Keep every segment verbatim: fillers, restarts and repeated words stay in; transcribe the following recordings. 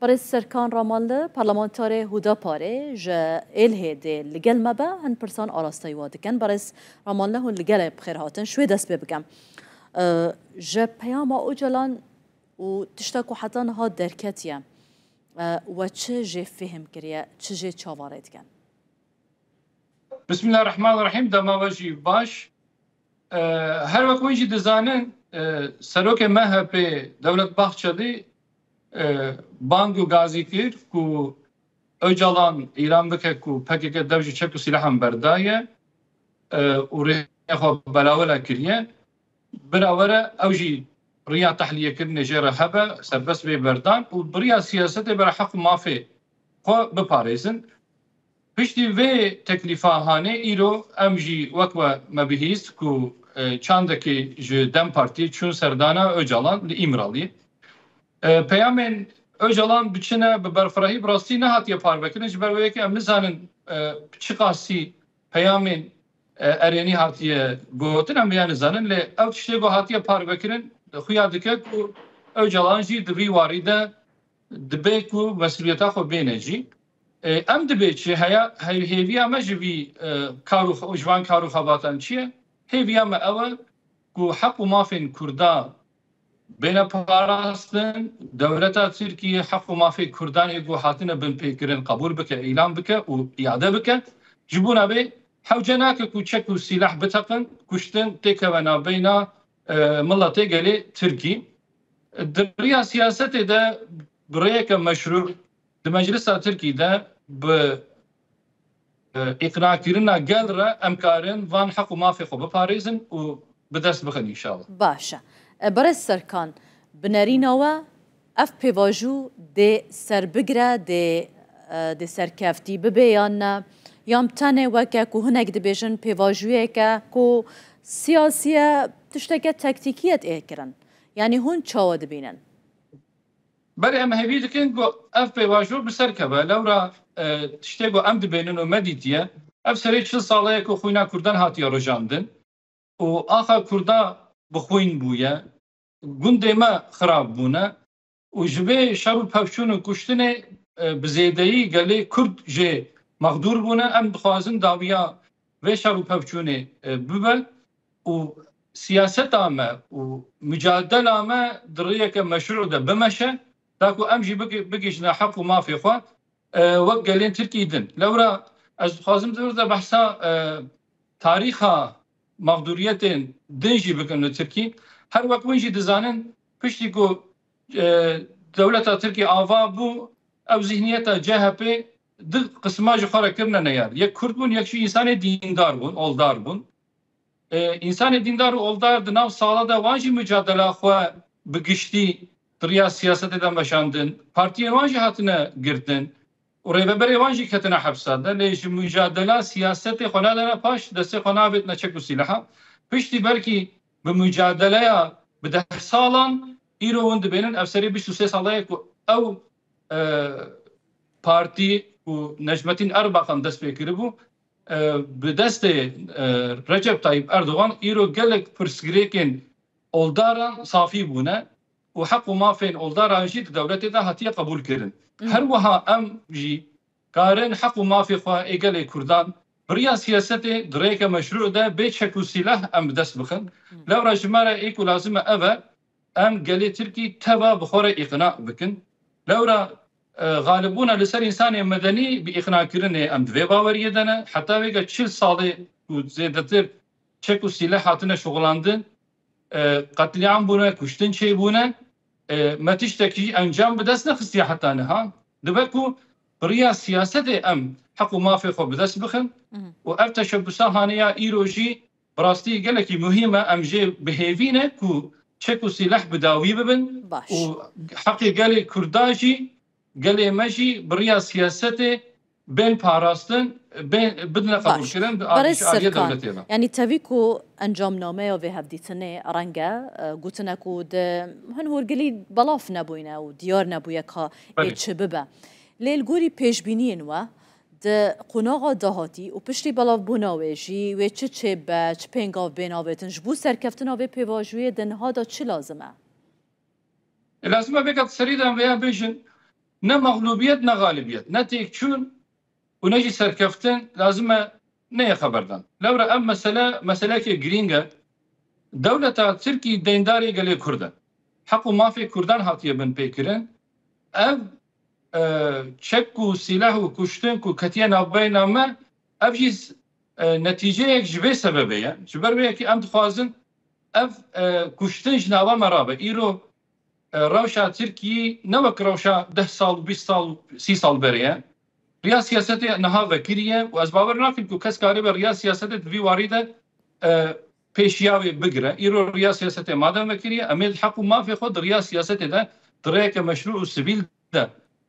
Berêz Serkan Ramanli, parlamentarê Hudaparê ji Êlihê dê li gel me be, hin pirsan arasteyî we dikin. Berêz Ramanli, hûn li gel e, bi xêr hatin. Ji wê dest pê bikim. E, ji peyama Ocalan û tişta ku heta niha derketiye, e, we çi jê fêhm kiriye, çi jê çavarê dikin? Bismillahirrahmanirrahim. Dema we jî baş. E, her wek hûn jî dizanin, e, serokê M H P Dewlet Bahçelî, e, bang û gazî kir ku Ocalan îlan bike ku P K K dev ji çek û sîlehan berdaye, e, û rêya xwe belawela kiriye. Bira were ew jî riya tehliyekirine jê re hebe, serbest bê berdan û bi riya siyasetê bera heq û mafê xwe biparêzin. Piştî vê teklîfa hanê îro em jî wek we me bihîst ku, e, çandekî ji DEM Partî çûn serdana Ocalan li Îmraliyê. E, peyamên Ocalan biçine bi berfirehî bi rastî nehatiye parvekirin, ji ber wê yekê em nizanin, e, çiqasî peyamên, e, erênî hatiye gotin, em vêya nizanin, lê ew tiştê ku hatiye parvekirin xuya dike ku Ocalan jî di vî warî de dibe ku mesûliyeta xwe bêne cî. E, em dibê çi heya, hey-, hêviya me ji vî, e, kar û, ji van kar û xebatan çi ye? Hêviya me ew e ku heq û mafên Kurda bêne parastin, dewleta Tirkiyê heq û mafê Kurdan ê ku hatine binpêkirin qebûl bike, îlan bike û îade bike. Ji bona vê hewce nake ku çek û sîleh biteqin, kuştin têkeve navbeyna, e, miletê gelê Tirkî. Di riya siyasetê de bi rêyeke meşrû di meclisa Tirkî de bi, e, îqnakirina gel re em karin van heq û mafê xwe biparêzin û bi dest bixin înşallah. Baş e. E, Berêz Serkan, bi nerîna we ev pêvajo dê serbigire, dê, e, dê serkeftî bibe yan ne? Yan tenê weke ku hinek dibêjin pêvajoyeke ku siyasî ye, tişteke taktîkî ye tê kirin? Yanî hûn çawa dibînin? Belê, em hêvî dikin ku ev pêvajo bi ser keve. Lewra, e, tiştê ku em dibênin û me dîtiye, ev serê çil sala ye ku xwîna Kurdan hatiye rojandin û axa Kurda bi xwîn bûye, gundê me xirab bûne û ji vê şer û pevçûn û kuştinê, e, bi zêdeyî gelê Kurd jê mexdûr bûne. Em dixwazin dawiya vê şer û pevçûnê, e, bibe û siyaseta me û micadela me di rêyeke meşrû de bimeşe, da ku em jî bigi-, bigihîjine heq û mafê xwe, e, wek gelên Tirkî din. Lewra ez dixwazim di vir de behsa, e, tarîxa mexdûriyetên din jî bikim li Tirkî. Her wek hûn jî dizanin, piştî ku, e, dewleta Tirkî ava bû, ew zihniyeta C H P du qisma ji xwe re kirine neyar. Yek Kurd bûn, yek jî însanê dîndar bûn, oldar bûn. E, însanê dîndar û oldar di nav sala de wan jî micadela xwe bi giştî di riya siyasetê de meşandin. Partiyên wan jî hatine girtin û rêveberê wan jî ketine hepsa de. Lê ji micadela siyasetê xwe nadane paş, destê xwe navêtine çek û sîleha. Piştî belkî bi micadeleya bi deh salan, îro hûn dibênin ev serê bîst û sê sala ye ku ew, e, partî ku Necmetîn Erbakan dest pê kiribû, e, bi destê, e, Recep Tayyip Erdogan îro gelek pirsgirêkên oldaran safî bûne û heq û mafên oldaran jî di dewletê de hatiye qebûl kirin. Hı. Her wiha em jî karin heq û mafê xwe ê gelê Kurdan bi riya siyasetê di rêyeke meşrû de bê çek û sîleh em bi dest bixin. Hı. Lewra ji me re ê ku lazim e ev e, em gelê Tirkî teva bi xwe re îqna bikin. Lewra, e, xalibûna li ser însanê medenî bi îqnakirinê em di vê baweriyê de ne. Heta vêga çil salê ku zêdetir çek û sîleh hatine şuxilandin, e, qetlîam bûne, kuştin çêbûne, e, me tiştekî encam bi dest nexistiye heta niha. Dibe ku bi riya siyasetê em heq û mafê xwe bi dest bixin Mhm. û ev teşebusa hane ya îro jî bi rastî gelekî muhîm e, em jê bi hêvî ne ku çek û sîleh bi dawî bibin Baş. û heqê gelê Kurda jî, gelê me jî bi riya siyasetê bên parastin, bên, bidine Baş. qebûlkirin, bi Berêz alî-, aliyê Serkan, dewletê ve. yanî tevî ku encamnameya vê hevdîtinê reng e, e, gotine ku di hin hûrgilî belav nebûyne û diyar nebûye ka ê Belê. çi bibe. Lê li gorî pêşbîniyên we, di qonaxa dahatî û piştî belavbûna wê jî wê çi çêbibe, çi pêngav bên avêtin, ji bo serkeftina vê pêvajoyê di niha de çi lazim e? E, lazim e vêga di serî de em vêya bêjin, Ne mexlûbiyet, ne xalibiyet, ne têkçûn û ne jî serkeftin lazim e neyê xeberdan. Lewra ev mesele, meseleyeke girîng e. Dewleta Tirkî deyndarê gelê Kurd e. Heq û mafê Kurdan hatiye binpêkirin. Ev, e, çek û sîleh û kuştin ku ketiye navbeyna me, ev jî, e, netîceyek ji vê sebebê ye. Ji ber wê yekê em dixwazin ev, e, kuştin ji nava me rabe. Îro, e, rewşa Tirkiyê ne wek rewşa deh sal, bîst sal, sî sal berê ye. Riya siyasetê niha vekirî ye û ez bawer nakim ku kes karibe riya siyasetê di vî warî de, e, pêşiya wê bigire. Îro riya siyasetê madem vekirî ye, em ê di heq û mafê xwe di riya siyasetê de, di rêyeke meşrû û sivîl de,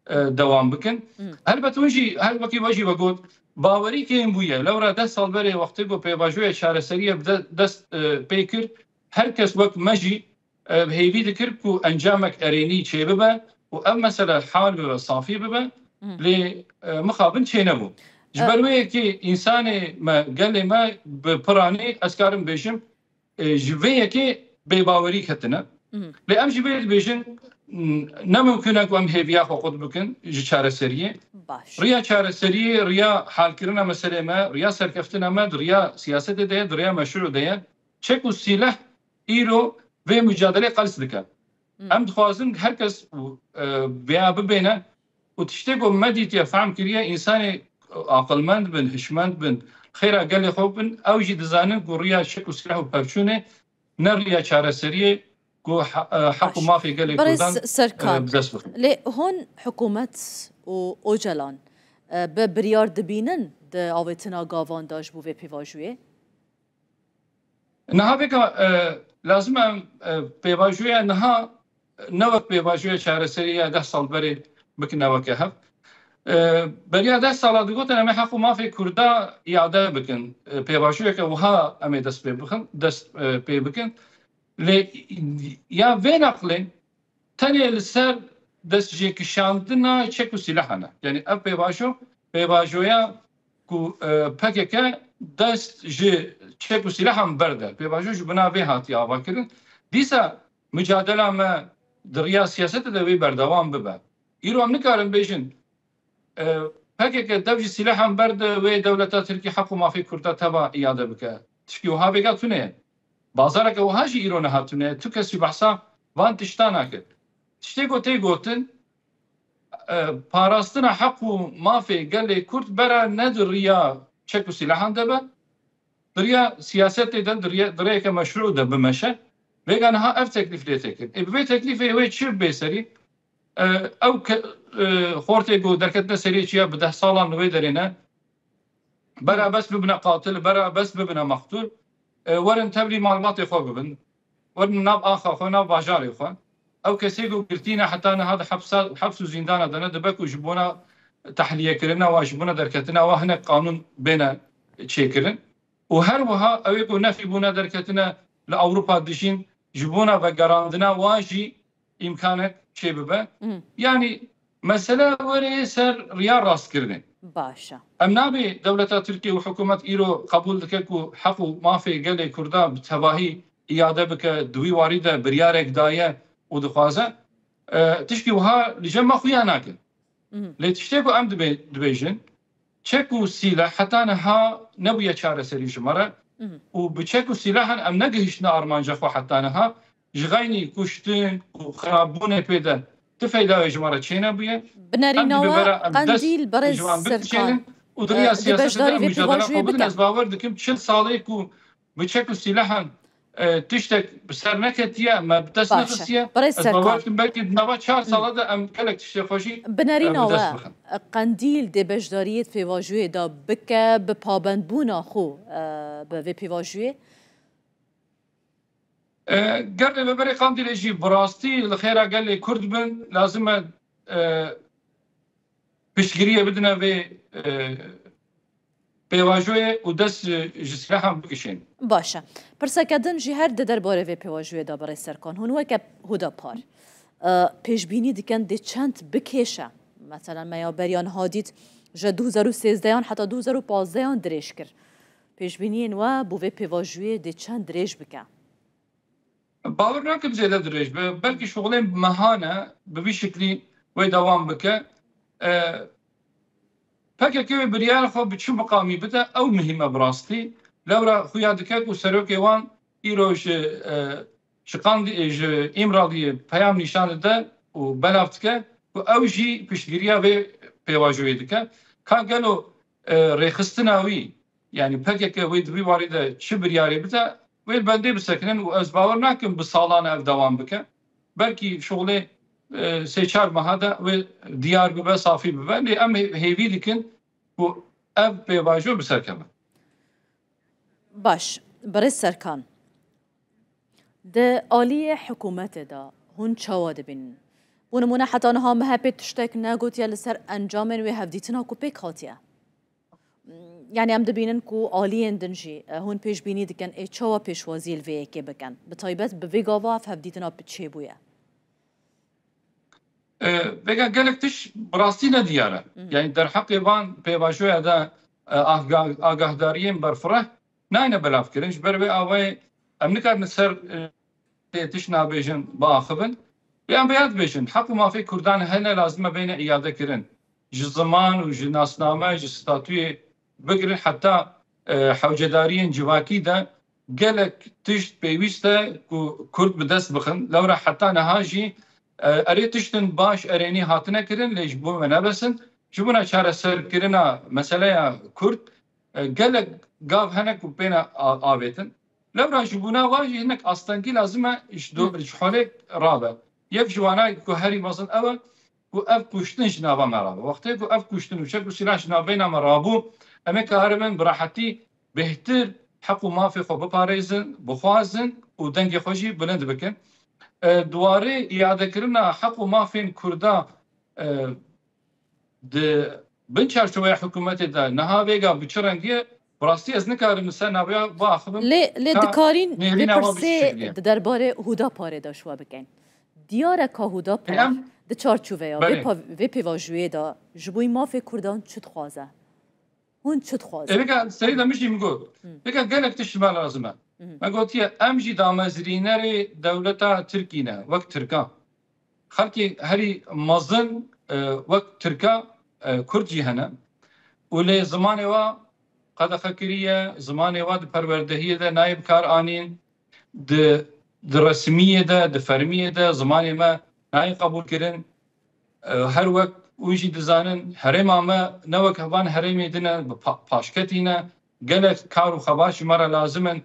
e, dewam bikin. Hmm. Helbet hûn jî, her wekî we jî vegot, bawerî kêm bûye. Lewra deh sal berê wextê ku pêvajoya çareseriyê bi de-, dest, e, pê kir, her kes wek me jî, e, hêvî dikir ku encamek erênî çêbibe û ev mesele hal bibe, safî bibe. Hmm. Lê, e, mixabin çênebû. Ji E- ber wê yekê însanê me, gelê me bi piranî, ez karim bêjim, e, ji vê yekê bêbawerî ketine. Mhm. Lê em jî vê dibêjin, n-, ne mimkun e ku em hêviya xwe qut bikin ji çareseriyê. Baş. Riya çareseriyê, riya halkirina meselê me, riya serkeftina me di riya siyasetê de ye, di riya meşrû de ye. Çek û sîleh îro vê mucadelê qels dike. Mhm. Em dixwazin her kes, e, vêya bibêne û tiştê ku me dîtiye, fehm kiriye, însanê aqilmend bin, hişmend bin, xêra gelê xwe bin, ew jî dizanin ku riya çek û sîleh û pevçûnê ne riya çareseriyê ku he-, e, heq û Baş. mafê gelê Birêz Kurdan, e, Serkan, bi dest bixin. Lê hûn hikûmet û Ocalan, e, bi biryar dibînin di avêtina gavan de ji bo vê pêvajoyê? Niha vêka, e, lazim e em, e, pêvajoya niha ne wek pêvajoya çareserî ya deh sal berê bikine weke hev. E, beriya deh sala digotin em ê heq û mafê Kurda îade bikin. E, pêvajoyeke wiha em ê dest pê bixin, dest, e, pê bikin. Lê ya vê neqlê tenê li ser destjêkişandina çek û sîlehan e. Yanî ev pêvajo, pêvajoya ku, e, P K K dest ji çek û sîlehan berde. Pêvajo ji bona vê hatiye avakirin. Dîsa micadela me di riya siyasetê de wê berdewam bibe. Îro em nikarin bêjin, e, P K K dev ji sîlehan berde wê dewleta Tirkî heq û mafê Kurda teva îade bike. Tişkî wiha vêga tune ye. Bazareke wiha jî îro niha tune ye. Tu kes jî behsa van tişta nake. Tiştê ku tê gotin, e, parastina heq û mafê gelê Kurd bera ne di riya çek û sîlehan de be, di riya siyasetê de, di riya, di rêyeke meşrû de bimeşe. Vêga niha ev teklîf lê tê kirin. Ê, bi vê teklîfê wê çi bê serî? E, ew ke-, e, xortê ku derketine serê çiya bi deh salan li wê derê ne, bera bes bibine qatil, bera bes bibine mextûl, e, werin tevlî malbatê xwe bibin. Werin nav axa xwe, nav bajarê xwe. Ew kesê ku girtî ne heta niha di hepsa, heps û zîndana de ne, dibe ku ji bona tehliyekirina wa, ji bona derketina wa hinek qanûn bêne çêkirin. Û her wiha ew ê ku nefî bûne derketine li Ewropa dijîn, ji bona vegerandina wan jî îmkanek çêbibe. Mhm. Yanî mesele were ser riya rastkirinê. Baş e. Em nabê dewleta Tirkiye û hikûmet îro qebûl dike ku heq û mafê gelê Kurda bi tevahî îade bike, di wî warî de biryarek daye û dixwaze, e, tişkî wiha li cem me xuya nake. Mhm. Lê tiştê ku em dibê-, dibêjin, çek û sîleh heta niha nebûye çareserî ji me re Mhm. û bi çek û sîlehan em negihiştine armanca xwe heta niha, ji xeynî kuştin û xirabûnê pê de ti feyda wê ji me re çênebûye. Binerîna Em dibê we bera em dest Qendîl, berêz ji wan Serkan, bikişênin û di e, riya dê siyasetê de beşdarî em vê micadela pêvajoyê xwe bidin. bike. Ez bawer dikim çil salê ku bi çek û sîlehan, e, tiştek bi ser neketiye, me bi dest Baş e. nexistiye. Birêz Ez Serkan. bawer dikim belkî di nava çar sala de em gelek tiştê xwe jî, e, Binerîna bi dest we, bixin. e, Qendîl dê beşdariyê di pêvajoyê de bike, bi pabendbûna xwe, e, bi vê pêvajoyê? E, ger rêveberê Qandîlê jî bi rastî li xêra gelê Kurd bin, lazim e, e, piştgiriyê bidine vê, e, pêvajoyê û dest ji, ji silahan bikişên. Baş e. Pirseke din jî her di derbarê vê pêvajoyê de, birêz Serkan. Hûn weke Hudapar, e, pêşbînî dikin dê çend bikêşe? Mesela me ya beriya niha dît ji du hezar û sêzdehan heta du hezar û pazdehan dirêj kir. Pêşbîniyên we bo vê pêvajoyê dê çend dirêj bike? Bawer nakim zêde dirêj be. Belkî şixulên mehan e, bi vî şiklî wê dewam bike. E, P K K wê biryara xwe bi çi miqamî bide, ew muhîm e bi rastî. Lewra xuya dike ku serokê wan îro ji, e, ji Qandî-, ji Îmraliyê peyam nîşan dide û belav dike ku ew jî piştgiriya vê pêvajoyê dike. Ka gelo, e, rêxistina wî, yanî P K K wê di vî warî de çi biryarê bide, wê li bendê bisekinin û ez bawer nakim bi salan ev dewam bike. Belkî şixulê, e, sê çar meha de wê diyar bibe, safî bibe. Lê em hê-, hêvî dikin ku ev pêvajo bi ser keve. Baş, birêz Serkan. Di aliyê hikûmetê de hûn çawa dibînin? Bo nimûne heta niha MHPê tiştek negotiye li ser encamên wê hevdîtina ku pêk hatiye. Yanî em dibînin ku aliyên din jî, e, hûn pêşbînî dikin ê çawa pêşwaziyê li vê yekê bikin. Bi taybet bi vê gava ev hevdîtina çêbûye. E, vêga gelek tişt bi rastî ne diyar e. Mhm. Yanî derheqê van pêvajoya de, e, ahga-, agahdariyên berfireh nayne belavkirin. Ji ber vê awayê em nikarin ser, e, tê tişt nabêjin, biaxivin. Lê em vêya dibêjin, heq û mafê Kurdan hene, lazim e bêne îade kirin. Ji ziman û ji nasname, ji statuyê bigirin heta, e, hewcedariyên civakî de gelek tişt pêwîst e ku Kurd bi dest bixin. Lewra heta niha jî, e, erê tiştin baş erênî hatine kirin, lê ji bo me nebesin. Ji bona çareserkirina meseleya Kurd, e, gelek gav hene ku pêne a-, avêtin. Lewra ji bona wa jî hinek astengî lazim e ji do-, Hmm. ji holê rabe. Yek ji wana ku herî mezin ew e ku ev kuştin ji nava me rabe. Wextê ku ev kuştin û çek û sîlah ji navbeyna me rabû, em ê karibin bi rehetî bêhtir heq û mafê xwe biparêzin, bixwazin û dengê xwe jî bilind bikin. E, di warê îadekirina heq û mafên Kurda, e, di bin çarçoveya hikûmetê de niha vêga bi çi rengî ye, bi rastî ez nikarim li ser navê biaxivim. Lê, lê ka dikarîn vê nêrîna wan bi çi pirsê şeklî ye. Di derbarê Hudaparê de ji we bikin. Diyar e ka Hudapar Ê, em di çarçoveya vê Belê. pa-, vê pêvajoyê de ji bo mafê Kurdan çi dixwaze? Hûn çi dixwazin? Ê, vêga serî de min jî min got. Hı. Vêga gelek tişt ji me lazim e. Hı. Me gotiye, em jî damezrînerê dewleta Tirkî ne, wek Tirkan. Xelkê herî mezin, e, wek Tirka, e, Kurd jî hene. Û lê zimanê wa qedexe kiriye, zimanê wa di perwerdehiyê de nayê bi kar anîn, di, di resmiyê de, di fermiyê de zimanê me nayê qebûl kirin. E, her wek hûn jî dizanin, herêma me ne wek hevan herêmê din e, bi pa-, paşketî ne. Gelek kar û xebat ji me re lazim in.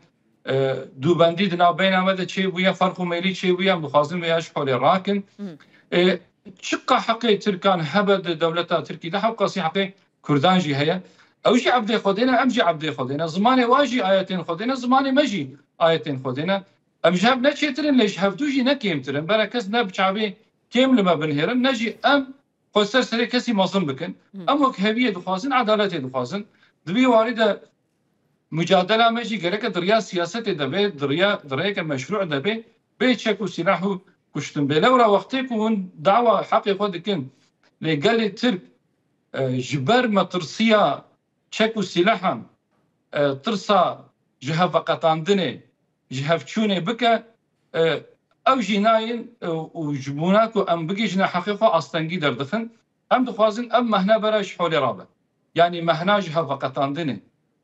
E, dûbendî di navbeyna me de çêbûye, ferq û mêlî çêbûye, em dixwazin vêya ji holê rakin. Hı. E, çiqa heqê Tirkan hebe di dewleta Tirkî de, hewqasî heqê Kurdan jî heye. Ew jî evdê Xwedê ne, em jî evdê Xwedê ne. Zimanê wa jî ayetên Xwedê ne, zimanê me jî ayetên Xwedê ne. Em ji hev ne çêtir in, lê ji hevdû jî ne kêmtir in. Bere kes ne bi çavê kêm li me binihêrin, ne jî em xwe ser serê kesî mezin bikin. Hı. Em wek heviyê dixwazin, edaletê dixwazin. Di vî warî de mucadela me jî gereke di riya siyasetê de be, di riya, di rêyeke meşrû de be, bê çek û sîlah û kuştin be. Lewra wextê ku hûn dawa heqê xwe dikin, lê gelê Tirk, e, ji ber metirsiya çek û sîlehan, e, tirsa ji hev veqetandinê, ji hev çûnê bike, e, ew jî nayên, e, û ji bona ku em bigihîjine heqê xwe astengî derdixin. Em dixwazin ev mehna bera ji holê rabe. Yanî mehna ji hev veqetandinê,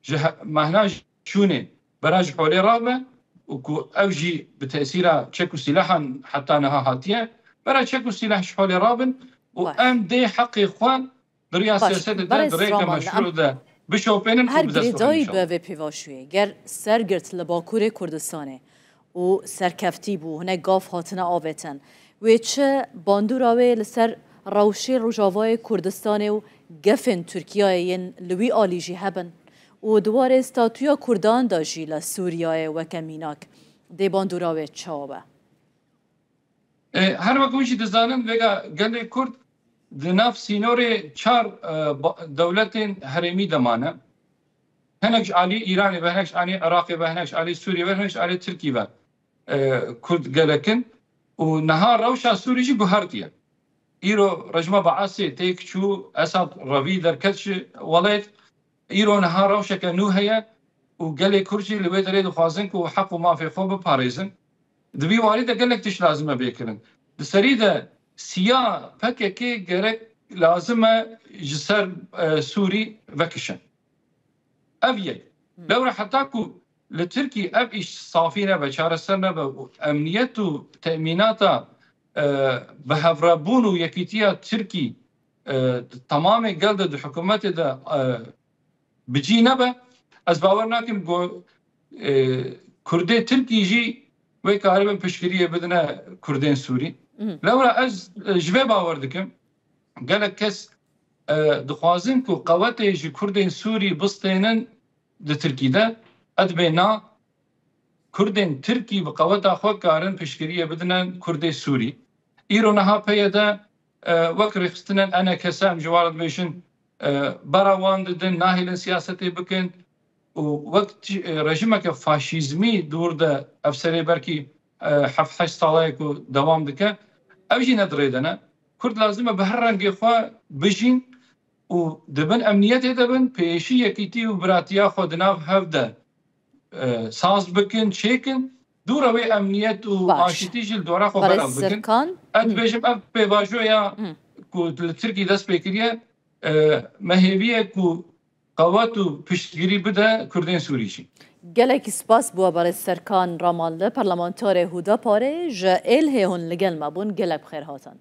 ji he-, mehna ji çûnê bera ji holê rabe û ku ew jî bi tesîra çek û sîlehan heta niha hatiye, bera çek û sîleh ji holê rabin û Baş. em dê heqê xwe di riya Baş, siyasetê de, berêz di rêka Raman, meşrû em de bişopênin û her bi dest girêdayî bixin bi inşallah. Vê pêvajoyê. Ger sergirt li Bakurê Kurdistanê û serkeftî bû, hinek gav hatine avêtin. Wê çi bandora wê li ser rewşê Rojavayê Kurdistanê û gefên Tirkiyeyê yên li wî alî jî hebin û di warê statuya Kurdan de jî li Sûriyeyê weke mînak dê bandora wê çawa be? E, her wek hûn jî dizanin, vêga gelê Kurd di nav sînorê çar, e, ba-, dewletên herêmî de mane. Hinek ji alî Îranê ve, hinek ji alî Iraqê ve, hinek ji alî Sûriyê ve, hinek ji alî Tirkî ve, e, Kurd gelek in. Û niha rewşa Sûrî jî guhertiye. Îro rejima Baasê têk çû, Esad revî derket ji welat. Îro niha rewşeke nû heye û gelê Kurd jî li wê derê dixwazin ku heq û mafê xwe biparêzin. Di vî warî de gelek tişt lazim e bê kirin. Di serî de siya P K K gerek lazim e ji ser e, Sûrî vekişin. Ev yek. Lewra heta ku li Tirkî ev îş safî nebe, çareser nebe û emniyet û temînata e, bi hevrebûn û yekîtiya Tirkî e, di temamê gel de di hikûmetê de e, bi cî nebe, ez bawer nakim ku e, Kurdê Tirkî jî wê karibin piştgiriyê bidine Kurdên Sûrî. Lewra ez e, ji vê bawer dikim, gelek kes e, dixwazin ku qewetê ji Kurdên Sûrî bistênin di Tirkî de, ez dibê na, Kurdên Tirkî bi qeweta xwe karin piştgiriyê bidine Kurdê Sûrî. Îro niha P Y D e, wek rêxistinên E N K S em ji wan re dibêjin, e, bera wan didin, nahêlin siyasetê bikin û wek ti- e, rejimeke faşîzmî dûr de ev serê belkî e, heft heşt sala ye ku dewam dike. Ev jî ne di rê de ne. Kurd lazim e bi her rengê xwe bijîn û di bin emniyetê de bin, pêşî yekîtî û biratiya xwe di nav hev de e, saz bikin, çêkin. Dûra wê emniyet û Baş. aşîtî jî li dora xwe Barê belav bikin. Serkan. Ez Hı. dibêjim ev pêvajoya Hı. ku li Tirkî dest pê kiriye, e, me hêvî ye ku qewet û piştgirî bide Kurdên Sûrî jî. Gelekî spas bo we Barê Serkan Ramanli, parlamenterê Hudaparê, ji êlhê hûn li gel me bûn, gelek bi xêr hatin.